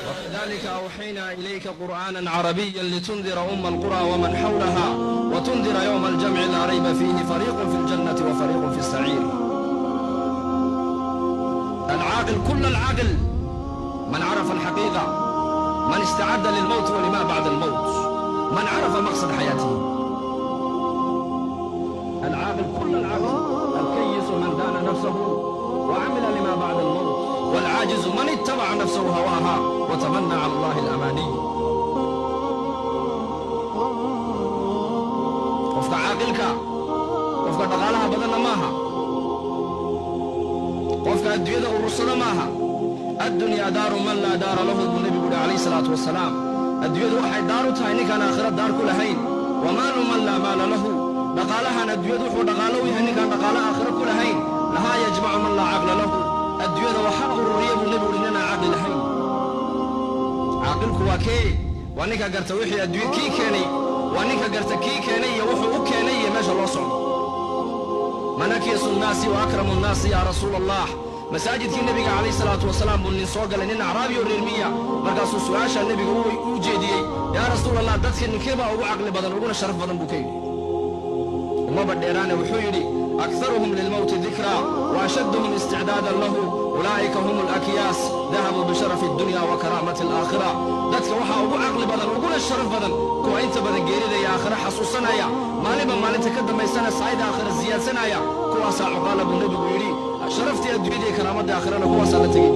وكذلك أوحينا إليك قرآنا عربيا لتنذر أم القرى ومن حولها وتنذر يوم الجمع لا ريب فيه فريق في الجنة وفريق في السعير. العاقل كل العقل من عرف الحقيقة، من استعد للموت ولما بعد الموت، من عرف مقصد حياته. العاقل كل العقل الكيس من دان نفسه وعمل لما بعد الموت، والعاجز من اتبع نفسه هواها وتمنى على الله الأماني. qofka caaqilka, qofka dhaqaalaha badanna maaha, qofka adduunyada urursada maaha. Addunyaa daaru man laa daara lahu buu nebigu yidhi calayhi salaatu wasalaam. Adduunyadu waxay daar u tahay ninkaan aakhira daar ku lahayn. Wamaalu man laa maala lahu, dhaqaalahan adduunyadu wuxuu dhaqaalo u yahay ninkaan dhaqaalo aakhira ku lahayn. Lahaa yajmacu man laa caqla lahu, adduunyada waxaa ururiya buu nebigu yidhi ninaan caqli lahayn. Caaqilku waa kee? Waa ninka garta wixii adduunye kii keenay, waa ninka garta kii keenay iyo wuxuu u keenay iyo meesha loo socdo. Man akyasu nnaasi wa akramu nnaasi yaa rasuula Allah. Masaajidkii nebiga calayhi salaatu wasalaam buu nin soo galay, nin acraabi oo reer miya. Markaasuu su'aashaa nebiga u jeediyey, yaa rasuul Allah, dadka ninkee baa ugu caqli badan uguna sharaf badan buu ka yidhi. Umaba dheeraane wuxuu yidhi akharuhum lilmowti dikraa wa ashadduhum isticdaadan lahu ulaa'ika hum alakyaas dahabuu bisharafi addunya wa karaamati alaakhira. Dadka waxaa ugu caqli badan uguna sharaf badan kuwa inta badan geerida iyo aakhira xasuusanaya, maalinba maalinta ka dambaysana saayida aakhira siyaadsanaya, kuwaasaa cuqaala buu nebigu yidhi. Sharaftii adduunyada iyo karaamadda aakhirana kuwaasaa la tegey.